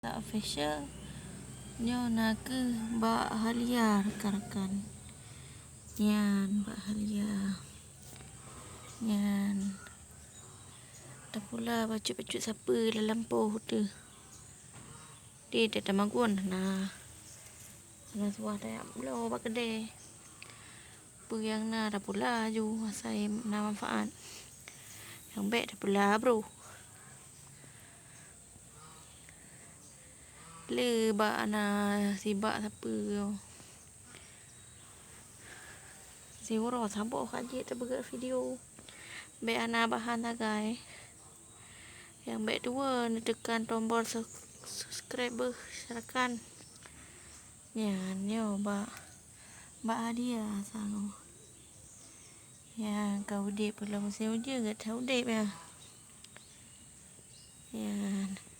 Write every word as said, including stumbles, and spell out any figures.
Official. Nyoe na kheueh bak Halia rakan-rakan. Nyan bak Halia. Nyan. Tapula bacut-bacut sapeue lam lampôh teuh. Di, di tamagun na. Na suah tajak bloe bak keudè. Peue nyang na tapula aju, asai na manfaat. Nyang bèk tapula, bro. Le bak na sibak sapeue. Siuroe saboh ka jeuet tapeugöt video. Bèk hana bahan sagai. Nyang bèk tuwo neuteukan tombol sub-, subscribe beuh, silakan. Nyan nyoe bak, bak Halia sangoh. Nyan ka udép, lom musém ujeuen gata udép nyan. Nyan.